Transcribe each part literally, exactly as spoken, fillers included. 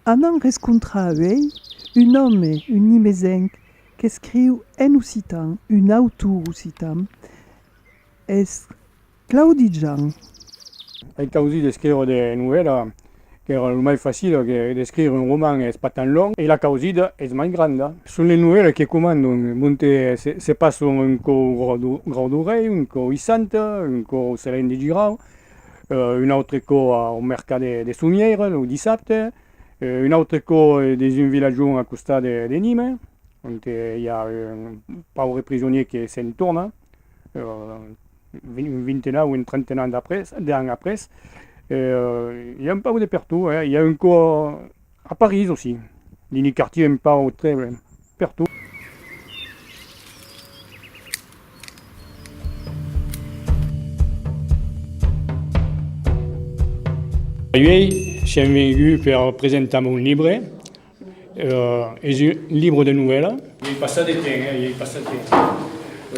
Anam rescontrar uèi un òme, un nimesenc, qu'escriu en occitan, un autor occitan, es Claudi Jean. Ai causit d'escriure de novèlas, qu'èra lo mai facile que d'escriure un roman, es pas tan long, e la causida es mai granda. Son les novèlas que comandan, monte se, se passan un còp au Grau d'O-, Grau d'Orèlh, un còp au Issanta, un còp au Salèn de Girau, eh, un autre còp au mercat de, de Somièira, lo dissabte, eh, un autre còp, eh, dins un vilatjon a costat de, de Nimes, ont, eh, i a un paure prisonièr que se'n torna, eh, vin-, un vintenat o un trentenat d'après, d'ans après. Eh, i a un pauc de pertot, eh. I a un còp a París aussi, dins li quartièrs un pauc trèble, pertot. Uèi, siam venguts per presentar mon libre. Eh, es un libre de novèlas. I ai passat de temps, eh, i ai passat de temps.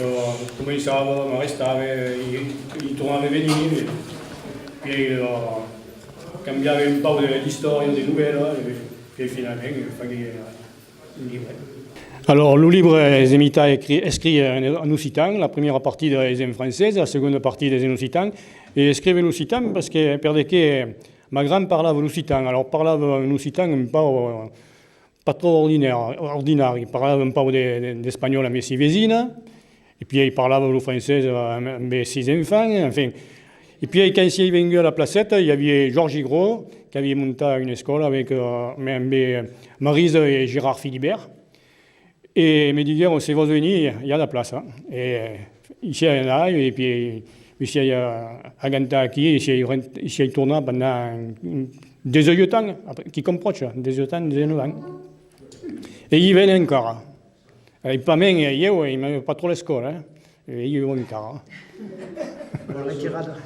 Eh, començava, m'arrestava, i, i tornava venir, e, e, eh, cambiava un pauc de, d'istòria, de novèlas, e, e finalament, eh, faguèt, eh, un libre. Alors, lo libre es de mitat escri-, escrit en, en occitan, la primièra partida es en francés, la segonda partida es en occitan, e escrive en occitan parce que, per de que ma grand parlava l'occitan, alors parlava un occitan un pauc, eh, pas tròp ordinari, ordinari. Parlava un pauc de, de, d'espanhòl amb si vesina, e puèi parlava lo francés, eh, amb, amb sis enfants, enfin. E puèi, quand sièi vengut a la Placeta, i aviá Jòrgi Gros, qu'aviá montat una escòla avec, eh, amb, amb, eh, Marisa e Gérard Philibert. E me diguèron: "Se vòls venir, i a la plaça." E, eh, i sièi anat, e puèi me sièi, eh, agantat aquí, e sièi rent-, e sièi tornat pendent dètz-e-uèch ans, après, quicòm pròche, dètz-e-uèch ans, dètz-e-nòu ans. E i ven encara. E pas mens, eh, ieu, eh, aime pas tròp l'escòla, eh. E ieu encara. Bon, la tirada.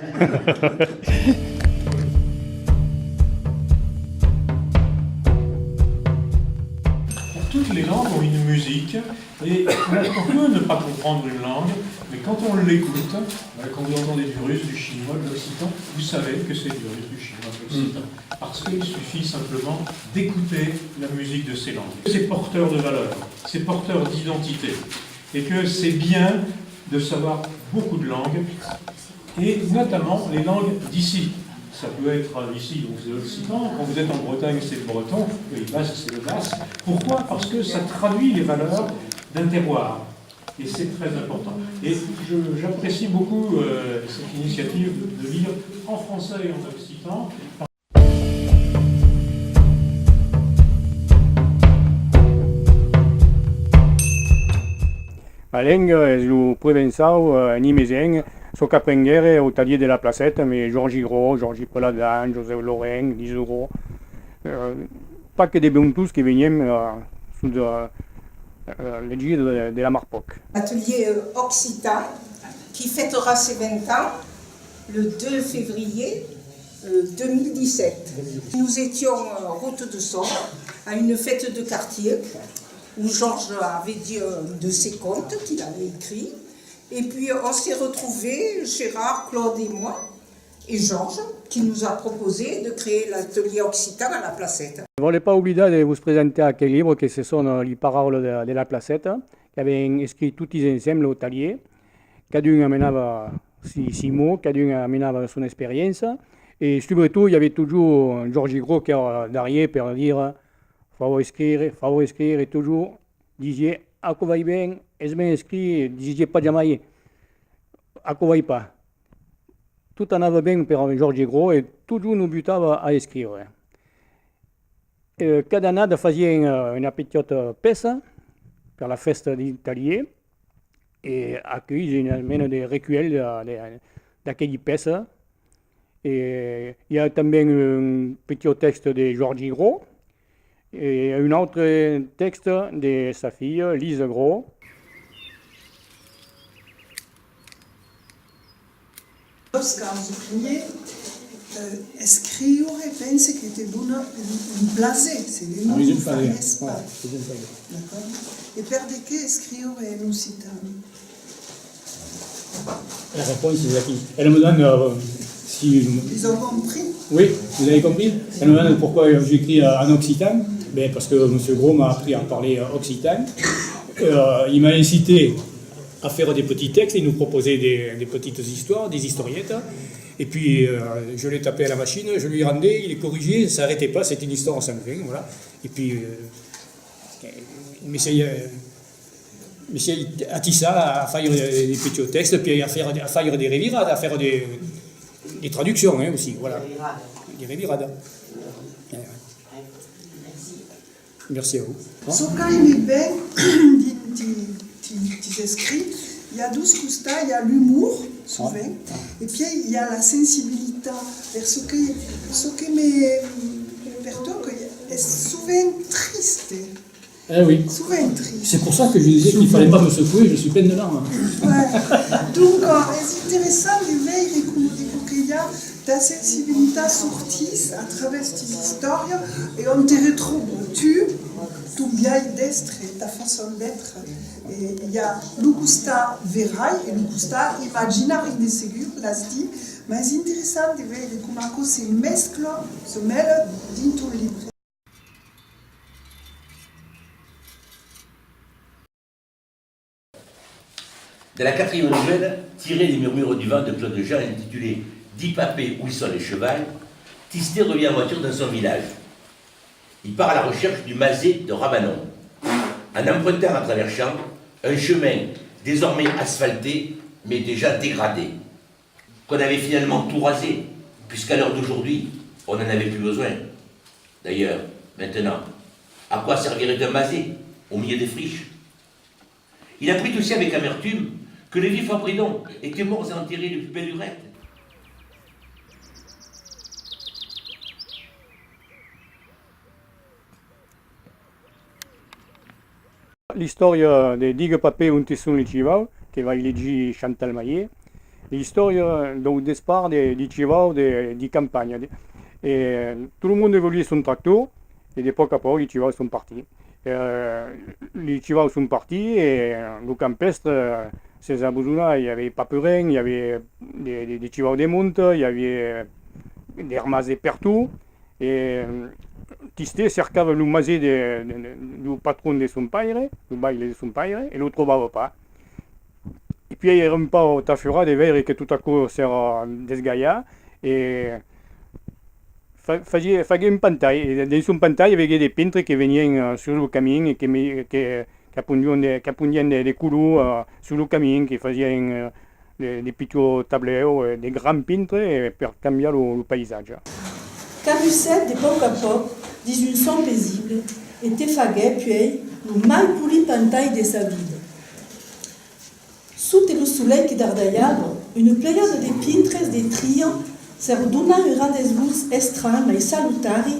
Toutes les langues ont une musique, et on peut ne pas comprendre une langue, mais quand on l'écoute, euh, quand vous entendez du russe, du chinois, de l'occitan, vous savez que c'est du russe, du chinois, de l'occitan. Parce qu'il suffit simplement d'écouter la musique de ces langues. C'est porteur de valeurs, c'est porteur d'identité. Et que c'est bien de savoir beaucoup de langues, et notamment les langues d'ici. Ça peut être ici, donc c'est l'occitan. Quand vous êtes en Bretagne, c'est le breton. Au Pays Basque, c'est le basque. Pourquoi ? Parce que ça traduit les valeurs d'un terroir. Et c'est très important. Et je, j'apprécie beaucoup, euh, cette initiative de, de lire en français et en occitan. La lenga es lo provençau, eh, nimesenc, çò qu'aprenguère au talhièr de la Placeta, amb Jòrgi Gros, Jòrgi Paladan, Josèp Laurent, Lise Gros, eh, pas que de Bretons que veniam, eh, sus, eh, eh, le gide de, de la Marpòc. Atelier, euh, occitan qui fêtera ses vingt ans le deux février, euh, deux mille dix-sept. Nous étions, euh, route de Sort, à une fête de quartier, où Georges avait dit, euh, de ses contes qu'il avait écrits. Et puis, on s'est retrouvés, Gérard, Claude et moi, et Georges, qui nous a proposé de créer l'atelier occitan à la Placeta. Vòle pas oblidar de vos presentar aquel libre que se sona Li Paraulas de, de la Placeta, qu'avèm escrit totis ensemble au talhièr. Cadun amenava si, si mots, cadun amenava son experiéncia, e subretot i aviá totjorn Jòrgi Gros qu'èra darrièr per dire: "Fau escriure, fau escriure", e totjorn disiá: "Aquò vai ben, es ben escrit", disiá pas jamai: "Aquò vai pas". Tot anava ben per Jòrgi Gros e totjorn nos butava a escriure. Eh, cada annada fasiam, eh, una petiòta pèça per la fèsta dins talhièr, e aquò's una mena de recuèlh de, de, d'aqueli pèças. E i a tanben un petiòt tèxte de Jòrgi Gros e un autre tèxte de sa filha, Lise Gros. Oscar, lo primièr, euh, escriure, pense que te dona un, un plaser, se de non, fariás pas. D'acòrd? E per de qué escriure en occitan? La réponse est aquí. Elle me donne, euh, si... Ils ont compris. Oui, vous avez compris ? Ça me demande pourquoi j'écris, euh, en occitan. Ben, parce que monsieur Gros m'a appris à parler, euh, occitan. Euh, il m'a incité à faire des petits textes, il nous proposait des, des petites histoires, des historiettes. Et puis, euh, je l'ai tapé à la machine, je lui rendais, il corrigeait, ça n'arrêtait pas, c'était une histoire sans fin, voilà. Et puis, euh, il m'essayait, euh, m'essayait à tisser, à faire des, des petits textes, puis à faire, à faire des reviradas, à faire des, des traductions, hein, aussi, voilà. Des reviradas. Des reviradas. Ouais, ouais. Merci à vous. Çò qu'aimi ben dins ti, ti, tis escrits, i a dos costats, i a l'umor, sovent, e pièi i a la sensibilitat per çò que, çò que me, me pertòca, es sovent triste. Eh oui. Sovent triste. C'est pour ça que je disais qu'il fallait pas me secouer, je suis plein de larmes. Ouais. Donc, euh, es interessant de veire coma de còps que i a ta sensibilitat sortís a travèrs tis istòrias e ont te retròbas tu, ton biais d'èstre, ta façon d'être. E i a lo costat verai e lo costat imaginari de segur, l'as dit, mas es interessant de veire coma aquò se mescla, se mèla dins ton libre. De la quatrième nouvelle, tirée des Murmures du vent de Claude Jean, intitulée Di papé, où sont les chevals, Tistet revient en voiture dans son village. Il part à la recherche du mazet de Rabanon, en empruntant à travers champs un chemin désormais asphalté, mais déjà dégradé, qu'on avait finalement tout rasé, puisqu'à l'heure d'aujourd'hui, on n'en avait plus besoin. D'ailleurs, maintenant, à quoi servirait un mazet au milieu des friches ? Il apprit aussi avec amertume que les vieux Fabridon étaient morts et enterrés depuis belle lurette. L'istòria de Diga papé onte son li chivaus, que vai legir Chantal Maillet, l'istòria dau despart de, di chivaus de, di campanha. E tot lo monde voliá son tractor, e de pauc a pauc li chivaus son partits. E, li chivaus son partits e lo campèstre s'es abandonat. I aviá pas pus ren, i aviá de, de, de chivaus de monta, i aviá de mazets pertot. E, mm, Tistet cercava lo mazet de, de, de, lo patron de son paire, lo baile de son paire, e lo trobava pas. E puèi èra un pauc tafurat de veire que tot aquò s'èra desgalhat, e fa-, fasiá, faguèt un pantai, e dins son pantai i aviá de pintres que venián, eh, sus lo camin e que me, que, qu'apondián de, qu'apondián de, de color, eh, sus lo camin, que fasián, eh, de, de pichons tablèus, eh, de grands pintres, eh, per cambiar lo, lo païsatge. Cabussèt de pauc a pauc dins un sòm paisible e te faguèt puèi lo mai polit pantai de sa vida. Sota lo solelh que dardalhava, una plegada de pintres de tria s'èra donat un rendètz-vos estranh mai salutari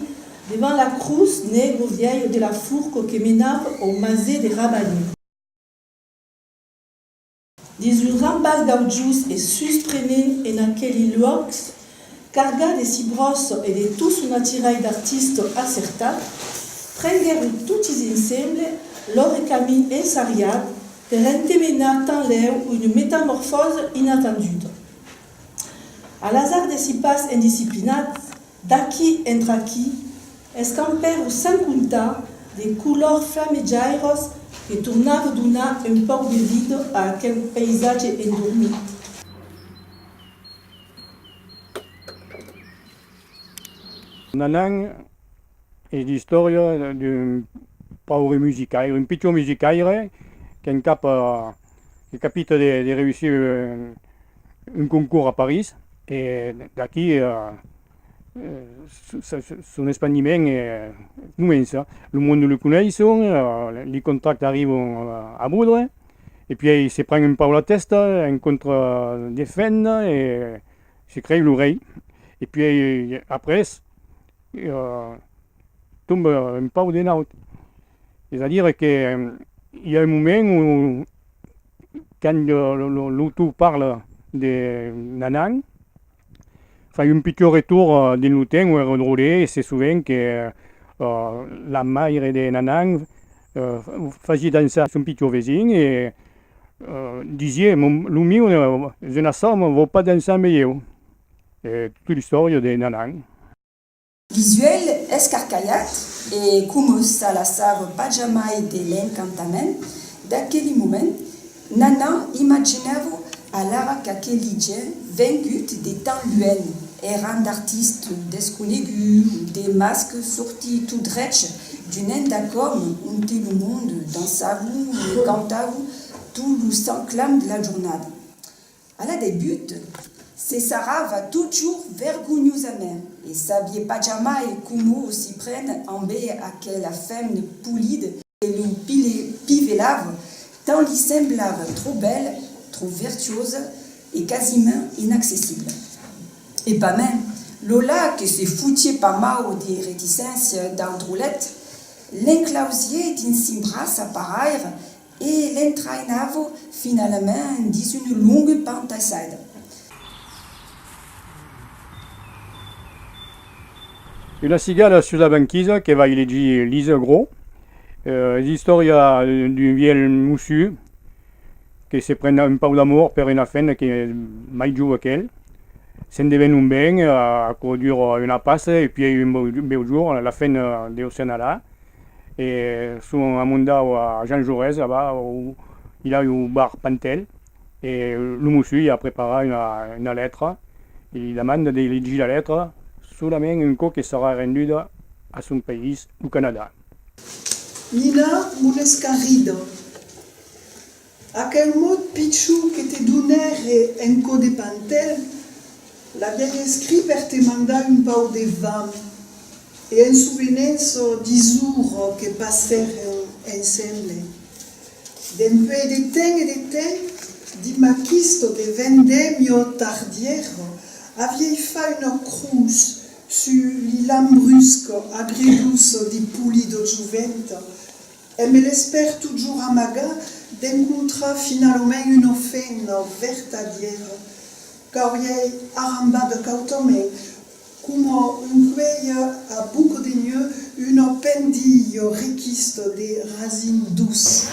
davant la crotz negra vièlha de la forca que menava au mazet de Rabanon. Dins un rambàs gaujós e susprement en aqueli luòcs, cargat de cibròssa e de tot son atiralh d'artista acertat, prenguèron totis ensemble lor camin ensariat per entemenar tanlèu una metamorfòsa inatenduda. A l'asard de si pas indisciplinats, d'aquí entr'aquí, escampèron sens comptar de colors flamejairas que tornavan donar un pauc de vida a aquel païsatge endormit. Nanan es l'istòria d'un paure musicaire, un pichon musicaire qu'encapa, que capita de, de reüssir un, un concors a París, e d'aquí, eh, eh, so-, so-, so-, son espandiment, eh, comença. Lo monde lo coneisson, eh, li contractes arriban, eh, a vòdre, e puèi se pren un pauc la tèsta, encontra de femnas e se crei lo rei. E puèi, après, eh, tomba un pauc de naut. Es a dire que, eh, i a un moment ont, quand lo, lo, lo, l'autor parla de Nanan, fai un pichon retorn, eh, dins lo temps ont èra dròlle, e se soven que, eh, la maire de Nanan, eh, fasiá dançar son pichon vesin e, eh, disiá: "Mon, lo miu, eh, es una sòrma, vòu pas dançar amb ieu?" E tota l'istòria de Nanan. Lis uèlhs escarcalhats, e coma se lassava pas jamai de l'encantament d'aqueli moments, Nana imaginava alara qu'aqueli gents venguts de tan luènh èran d'artistas desconeguts, de mascas sortits tot drech d'un endacòm onte lo monde dançava e cantava tot lo sant clam de la jornada. A la debuta, se sarrava totjorn vergonhosament e sabiá pas jamai coma s'i prene ambe aquela femna polida que lo pile-, pivelava, tant li semblava tròp bèla, tròp vertuosa e quasiment inaccessibla. E pasmens, Lola, que se fotiá pas mau de reticéncias dau drolet, l'enclausiá dins sin braç a part aire e l'entrainava finalament dins una longa pantaissada. Una cigala sus la banquisa que vai legir Lisa Gros. Eh, es l'istòria d'un vièlh mossur que se pren un pauc d'amor per una femna que es mai jova qu'el. Se'n deven un ben, eh, aquò dura una passa, e puèi un bèu, bèu jorn, la femna deu se n'anar. E son amondaus a Jean Jaurès, là-bas, ont i a un bar Pantel, e lo mossur i a preparat una, una letra, e li demanda de legir la letra solament un còp que serà renduda a son país, lo Canadà. Nina, mon escarrida. Aqueu mot pichon que te donère en còp de Pantel, l'aviái escrit per te mandar un pauc de vam e en sovenença dis oras que passèrem ensemble. Dempuèi de temps e de temps, dins ma quista de vendemia tardièra, aviái fach una crotz sus li lambruscas agredossas di polida joventa, embe l'espèr totjorn amagat d'encontrar finalament una femna vertadièra qu'auriái arrambada cautament, coma un cuelh a boca de nuech, una pendilha requista de rasim doç.